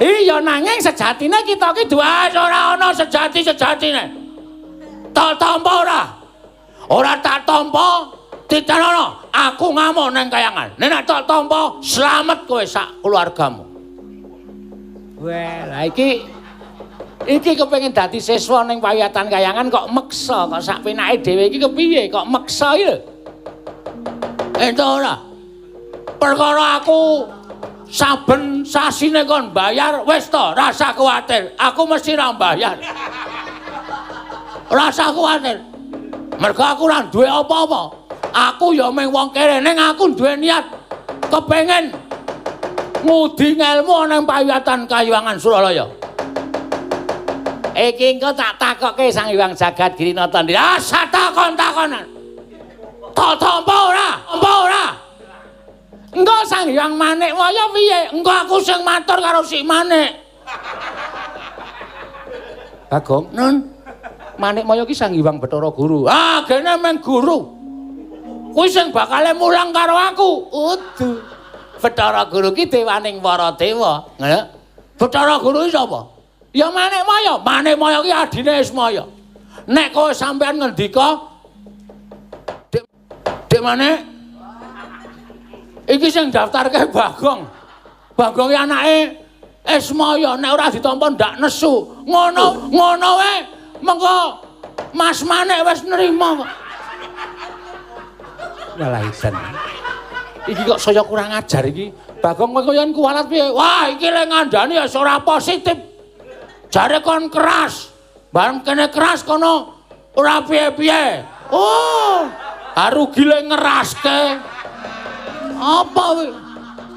Iya, nanging sejatine kita ki duwe ora ana sejati-sejatine. Tak tampa ora? Ora tak tampa, titenono aku ngamuk nang kayangan. Nek tak tampa, slamet kowe sak keluargamu. Wah, lah iki kepengin dadi siswa ning pawiyatan Kayangan kok meksa, kok sak penake dhewe iki kepiye kok meksa iki lho. Entuk ora? Perkara aku saben sasine kon bayar wis to, rasa kuwatir. Aku mesti ra bayar. Rasa kuwatir. Mergo aku ora duwe apa-apa. Aku ya mung wong kere ning aku duwe niat kepengin ngudi ngelmu nang pawiyatan Kayangan Suralaya. Iki engko tak takokke Sang Hyang Jagat Girinata. Ah, takon-takonan. Tak tampa ora? Tampa ora? Engko Sang Hyang Manikmaya piye? Engko aku sing matur karo si Manik. Bagong, Nun. Manikmaya ki Sang Hyang Bathara Guru. Ah, gene meng guru. Kuwi sing bakale mulang karo aku. Udu. Bathara Guru ki dewaning para dewa. Ngono. Bathara Guru ki sapa? Ya Manikmaya. Manikmaya ki adine Ismaya. Nek kowe sampean ngendika, Dik Manik, iki sing daftarke Bagong. Bagong ki anake Ismaya, nek ora ditampa ndak nesu. Ngono, ngono wae. Mengko Mas Manik wis nrima kok. Walah isen. Iki kok saya kurang ajar iki. Bagong kowe koyon kuwalat piye? Wah, iki le ngandani ya ora positif. Jare kon keras. Bareng kene keras kono ora piye-piye. Oh, rugi le ngeraske. Apa kuwi?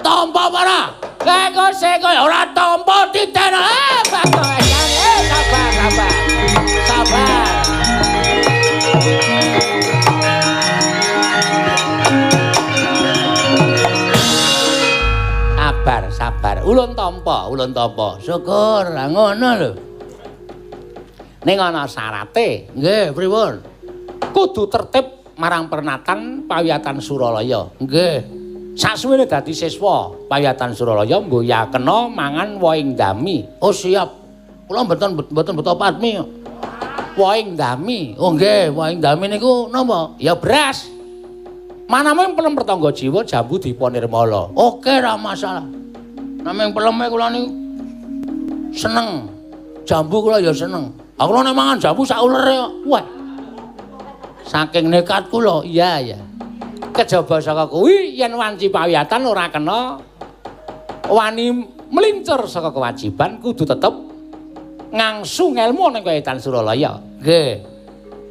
Tampa ora? Kok sik kowe ora tampa titen. Bagong, sabar, sabar. Sabar. Sabar, sabar. Ulun tampa, ulun tampa. Syukur, ngono lho. Ning ana syarate. Nggih, pripun? Kudu tertib marang pernatan pawiyatan Suralaya. Nggih. Sasuwene dadi siswa pawiyatan Suralaya mboya kena mangan wohing dami. Oh, siap. Kula mboten beto patmi. Wohing dami. Oh nggih, wohing dami niku napa? Ya beras. Manamung pelem pertangga jiwa jambu dipa nirmala. Oke, ora masalah. Namung peleme kula niku seneng. Jambu kula ya seneng. Aku nek mangan jambu sak ulere kok. Wah. Saking nekat kula. Iya, iya. Kejaba saka kuwi yen wanci pawiyatan ora kena wani melincur saka kewajiban, kudu tetep ngangsu ngelmu ning Pawiyatan Suralaya. Nggih.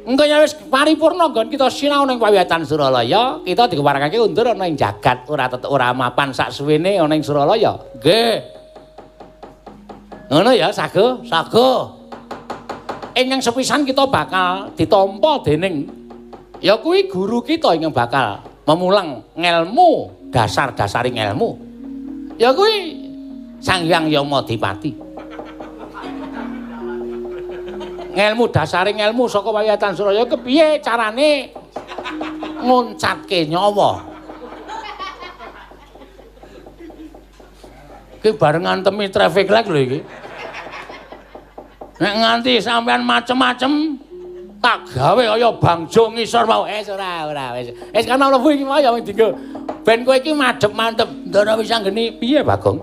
Engko yen wis paripurna nggon kita sinau ning Pawiyatan Suralaya, kita dikeparengake undur ana ing jagat, ora tetep ora mapan sak suwene ana ing Suralaya. Nggih. Ngono ya, Sago? Sago. Ingkang sepisan kita bakal ditampa dening ya kuwi guru kita ingkang bakal memulang ngelmu, dasar-dasaring ngelmu. Ya kuwi Sang Hyang Yamadipati. Ngelmu dasaring ngelmu saka Pawiyatan Suralaya kepiye carane nguncatke nyawa. Iki bareng ngantemi traffic light lho iki. Nek nganti sampean macem-macem tak gawe kaya bangjo ngisor mau. Wis ora ora wis. Wis kana mlebu iki mau ya wing dinggo. Ben kowe iki madhep mantep. Ndara wis anggeni piye Bagong?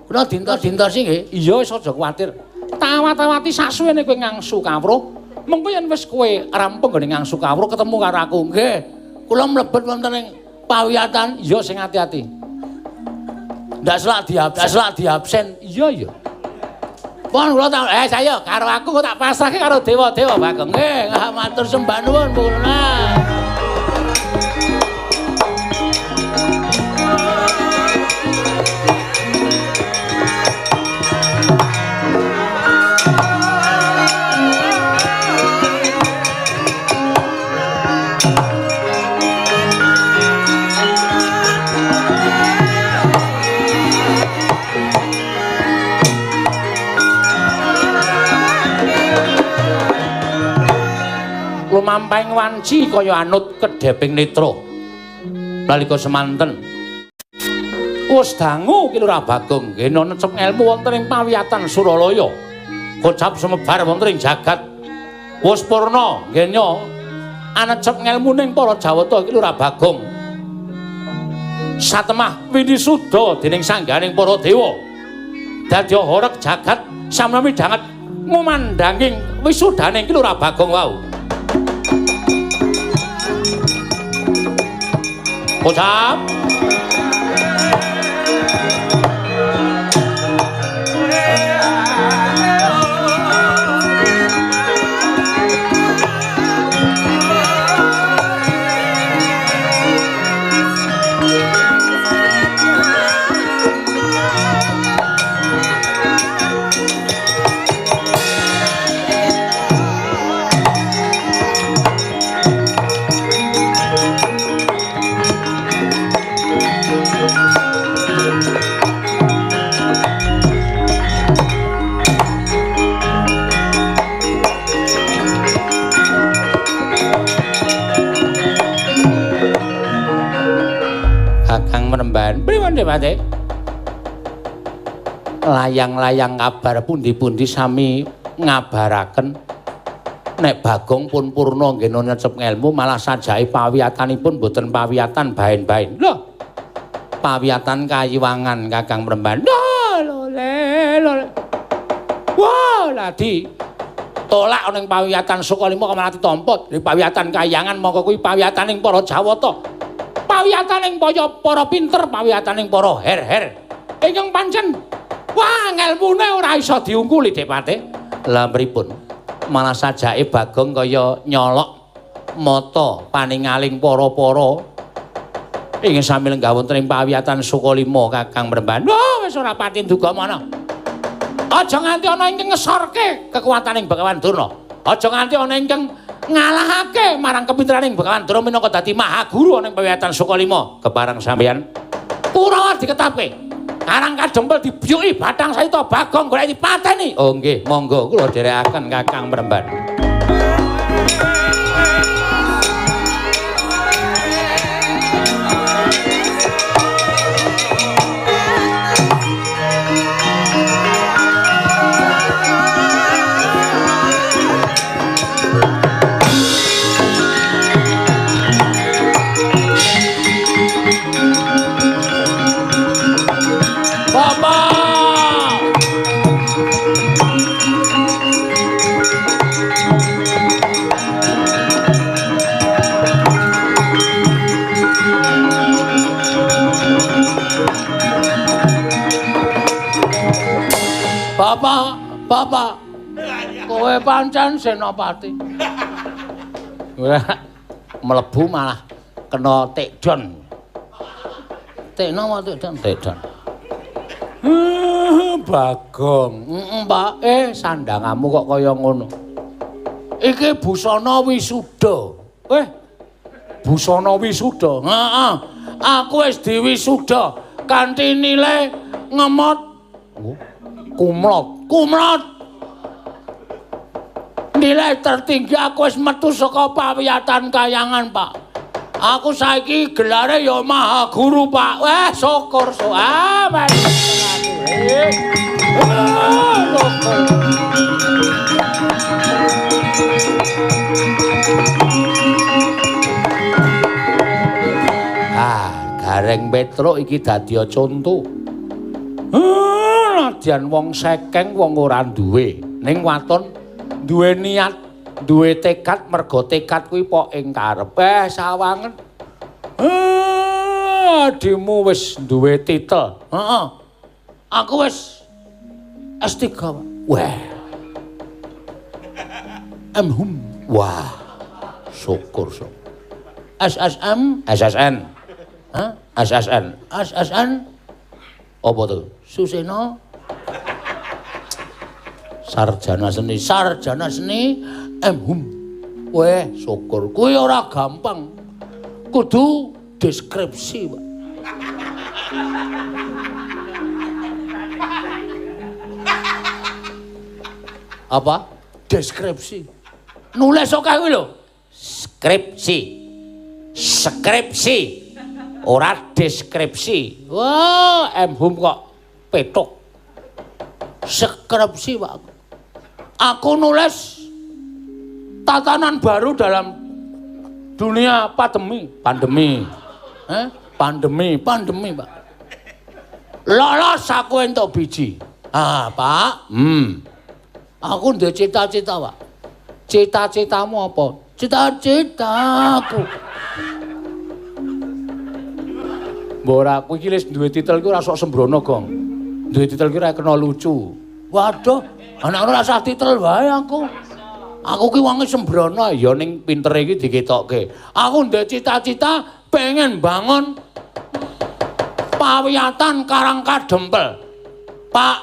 Kula dintos-dintosi nggih. Iya wis aja kuwatir. Tawat-tawati sasuwene kowe ngangsu kawruh. Mengko yen wis kowe rampung nggone ngangsu kawruh ketemu karo aku. Nggih. Kula mlebet wonten ing pawiyatan. Iya sing ati-ati. Ndak selak diabsen, selak diabsen. Iya iya. Pon kula tak saya karo aku kok tak pasrahke karo dewa-dewa Bagong. Nggih, matur sembah nuwun kula. Lumampahing wanci kaya anut kedheping netra. Nalika semanten wis dangu Ki Lurah Bagong ngena necep ngelmu wonten ing Pawiyatan Suralaya. Kocap sumebar wonten ing jagat. Wis purna ngena anecep ngelmu ning para Jawata Ki Lurah Bagong. Satemah winisuda dening sangganing para dewa. Dadi horeg jagat samene midhanget ngumandhanging wisudaning Ki Lurah Bagong wau. Kocap. Pripun, Layang-layang kabar pundi-pundi sami ngabaraken nek Bagong pun purna nggena necep ngelmu malah sajake pawiyatanipun boten pawiyatan baen-baen. Lho, pawiyatan kayiwangan Kakang Mremban. Lho, lho, lho. Wah, ladi tolak ning pawiyatan Sukalima kok malah ditampa. Di pawiyatan kayangan mongko kuwi pawiyataning para Jawata. Pawiyataning para pinter, pawiyataning para her-her. Ingkang pancen wah ngelmune ora iso diungkuli Depate. Lah pripun? Malah sajake Bagong kaya nyolok mata paningaling para-para ing sami lenggah wonten ing pawiyatan Sukalima Kakang Mremban. Wah, wis ora pati duga mana. Aja nganti ana ingkang ngesorke kekuataning Begawan Durna. Aja nganti ana ingkang ngalahake marang kepinteraning Begawan Durna minangka dadi mahaguru ana ing pawiyatan Sukalima. Kepareng sampeyan Kurawa diketapke. Karang kadempel dibyuki bathang sayuta Bagong golek dipateni. Oh nggih, monggo kula dherekaken Kakang Mremban. Bapak, kowe pancen senopati. Mlebu malah kena take down. Take down apa take down? Take down. Bagong. Heeh, Pak. Sandangamu kok kaya ngono. Iki busana wisuda. Busana wisuda. Heeh. Aku wis diwisuda kanthi nilai ngemot. Kumlot. Kumlot. Nilai tertinggi aku wis metu saka pawiyatan kayangan, Pak. Aku saiki gelare ya Maha Guru, Pak. Wah, syukur. Ah, mas. Syukur. Ah, Gareng Petruk iki dadi conto. Nadyan wong sekeng wong ora duwe, ning waton duwe niat, duwe tekad, mergo tekad kuwi pok ing karep. Sawangen. Adimu wis duwe titel. Heeh. Aku wis S3, Pak. Wah. M.Hum. Wah. Syukur, syukur. SSM, SSN. Hah? SSN. SSN. Apa tuh? Suseno. Sarjana seni. Sarjana seni M.Hum. Weh, syukur. Kuwi ora gampang. Kudu deskripsi, Pak. Apa? Deskripsi. Nulis akeh kuwi lho. Skripsi. Skripsi. Ora deskripsi. Wah, M.Hum kok petuk. Skripsi, Pak. Aku nulis tatanan baru dalam dunia pandemi. Pandemi. Pandemi, pandemi, Pak. Lolos aku entuk biji. Ah, Pak. Aku ndek cita-cita, Pak. Cita-citamu apa? Cita-citaku. Mbok ora kowe iki wis duwe titel iki ora sok sembrono, Gong. Duwe titel iki ora kena lucu. Waduh, anak ora usah titel wae aku. Aku ki wonge sembrono ya ning pintere iki diketokke. Aku ndek cita-cita pengen bangun pawiyatan Karang Kadempel. Pak,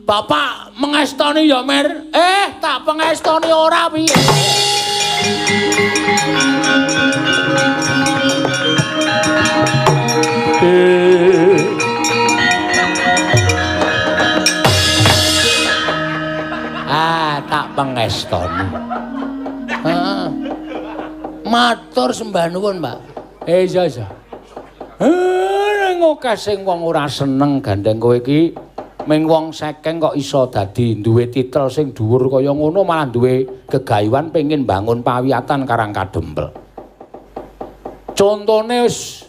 Bapak mengestoni ya, Mir? Tak pengestoni ora piye. Ah, tak pengestoni. Heeh. Matur sembah nuwun, Pak. Iya, iya. Ning akeh sing wong ora seneng gandeng kowe iki. Ming wong sekeng kok iso dadi duwe titel sing dhuwur kaya ngono, malah duwe gegayuhan pengin bangun pawiyatan Karang Kadempel. Contone wis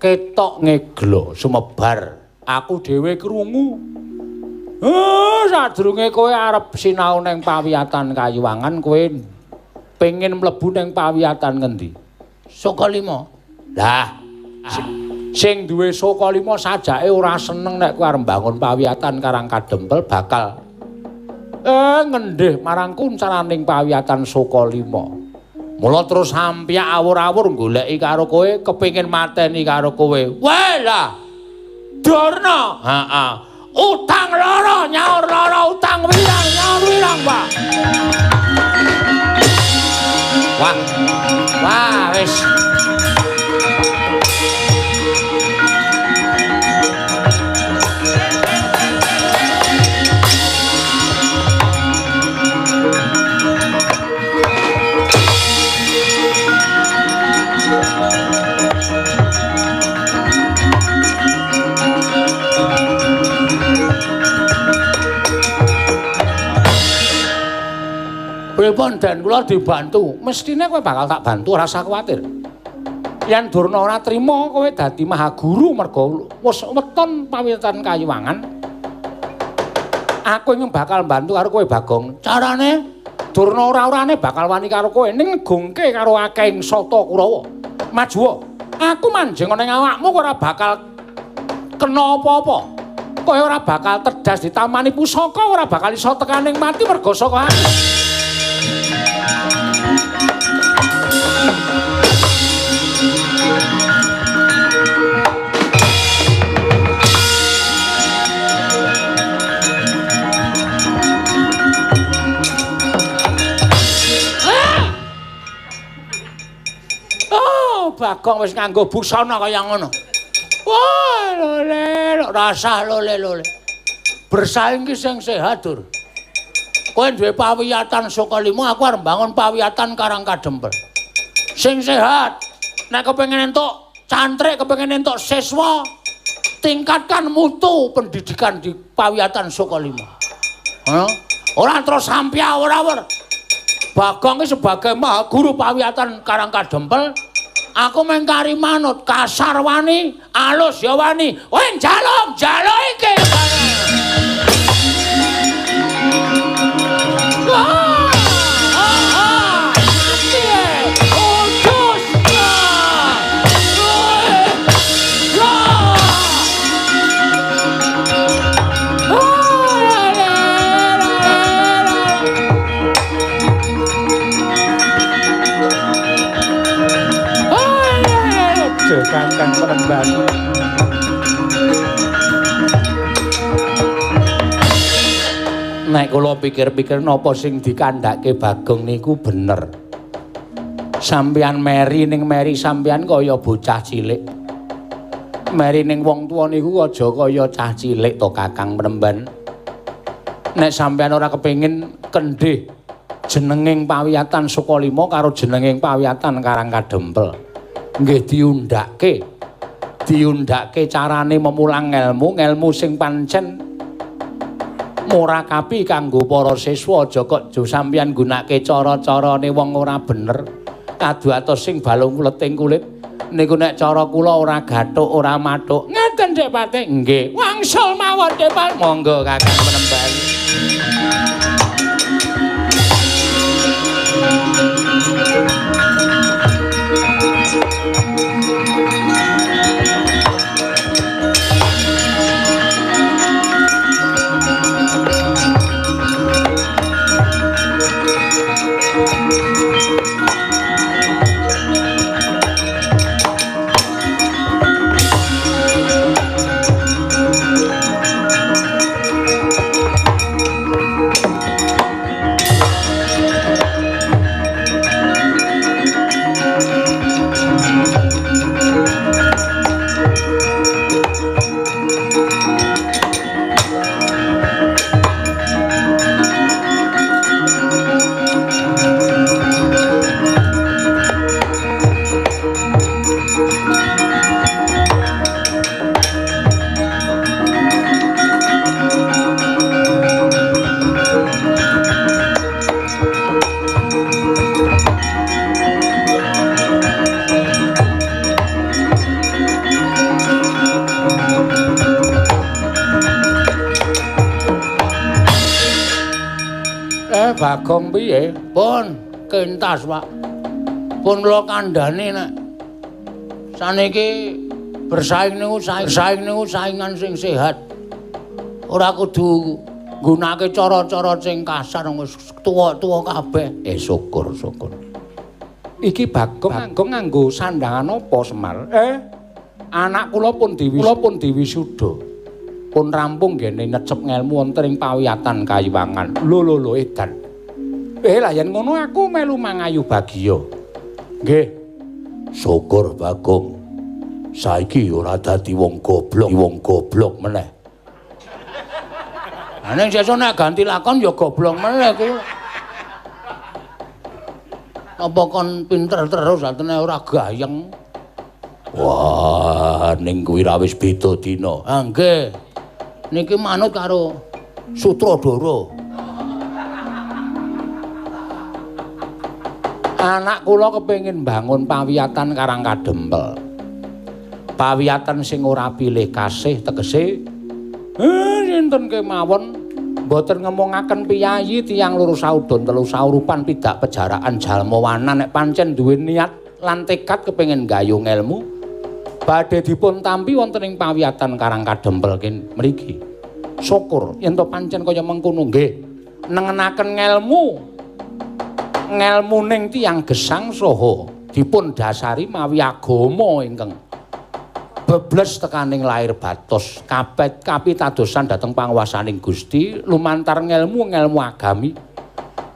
ketok ngeglo sumebar. Aku dhewe krungu. Sadurunge kowe arep sinau ning pawiyatan Kayuwangan, kowe pengin mlebu ning pawiyatan ngendi? Sukalima. Lah, sing duwe Sukalima sajake ora seneng nek kowe arep mbangun pawiyatan Karang Kadempel bakal ngendih marang kuncaraning pawiyatan Sukalima. Mula terus hampyak awur-awur goleki karo kowe, kepengin mateni karo kowe. Weh lah. Durna. Heeh. Utang loro nyaur loro, utang wirang nyaur wirang, Pak. Wah. Wah, wis. Pripun den kula dibantu? Mestine kowe bakal tak bantu, ora usah kuwatir. Yen Durna ora trima kowe dadi mahaguru mergo wis weton pawitan Kayuwangan. Aku ingin bakal bantu karo kowe, Bagong. Carane Durna ora-orane bakal wani karo kowe ning ngegungke karo akehing sata Kurawa. Majuwa, aku manjing ning awakmu ora bakal kena apa-apa. Kowe ora bakal tedas ditamani pusaka, ora bakal iso tekaning mati merga saka aku. Oh, Bagong wis nganggo busana kaya ngono. Wah, lole, rasah lole lole. Bersaing ki sing sehat, Dur. Kowe duwe pawiyatan Sukalima, aku arep mbangun pawiyatan Karang Kadempel. Sing sehat. Nek kepengin entuk cantrik, kepengin entuk siswa, tingkatkan mutu pendidikan di pawiyatan Sukalima. Ngono? Ora terus sampya ora wer. Bagong ki sebagai maha guru pawiyatan Karang Kadempel, aku mengkari manut, kasar wani, alus ya wani. Kowe njaluk, njaluk iki. Kakang Penemban. Nek kula pikir-pikir napa sing dikandhake Bagong niku bener. Sampeyan meri ning meri sampeyan kaya bocah cilik. Meri ning wong tuwa niku aja kaya cah cilik to Kakang Penemban. Nek sampeyan ora kepengin kendhih jenenging pawiyatan Sukalima karo jenenging pawiyatan Karang Kadempel. Nggih diundhake. Diundhake carane memulang ngelmu, ngelmu sing pancen murakapi kanggo para siswa. Aja kok jo sampeyan nggunakake cara-carane wong ora bener. Kaduatos sing balung leting kulit niku nek cara kula ora gathuk, ora mathuk. Ngeten Dik Patih? Nggih. Wangsul mawon Dik Patih. Monggo Kakang Penemban. Bagong piye? Pun kentas, Pak. Pun kula kandhani nek saniki bersaing niku saing niku saingan sing sehat. Ora kudu nggunakake cara-cara sing kasar wis tuwa-tuwa kabeh. Syukur, syukur. Iki Bagong nganggo sandangan apa, Semar? Anak kula pun diwisuda. Pun rampung nggene necep ngelmu wonten ing pawiyatan Kayiwangan. Lho lho lho edan. Lah yen ngono aku melu mangayu bagya. Nggih. Syukur Bagong. Saiki ora dadi wong goblok meneh. Lah ning sesuk nek ganti lakon ya goblok meneh kuwi. Apa kon pinter terus atene ora gayeng. Wah, ning kuwi ra wis beda dina. Ah nggih. Niki manut karo sutradara. Anak kula kepengin bangun pawiyatan Karang Kadempel. Pawiyatan sing ora pilih kasih tegese sinten kemawon mboten ngemongaken piyayi tiyang loro saudon telu saurupan pidak pejaraan jalma wanan nek pancen duwe niat lan tekad kepengin gayung ilmu badhe dipun tampi wonten ing pawiyatan Karang Kadempel mriki. Syukur yen to pancen kaya mengkono nggih. Nengenaken ngelmu. Ngelmuning tiyang gesang saha dipun dasari mawi agama ingkang bebles tekaning lair batos kapet kapitadosan dhateng panguwasaning Gusti lumantar ngelmu-ngelmu agami.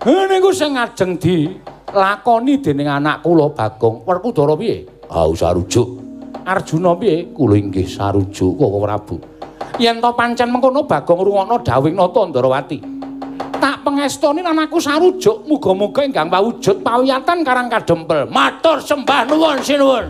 Niku sing ngajeng dilakoni dening anak kula Bagong. Werkudara piye? Ah, sarujuk. Arjuna piye? Kula inggih sarujuk, Koko Prabu. Yen to pancen mengkono Bagong rungokno dawuhing Nata Ndarawati. Tak pengestoni lan aku sarujuk, muga-muga ingkang wujud pawiyatan Karang Kadempel. Matur sembah nuwun sinuwun.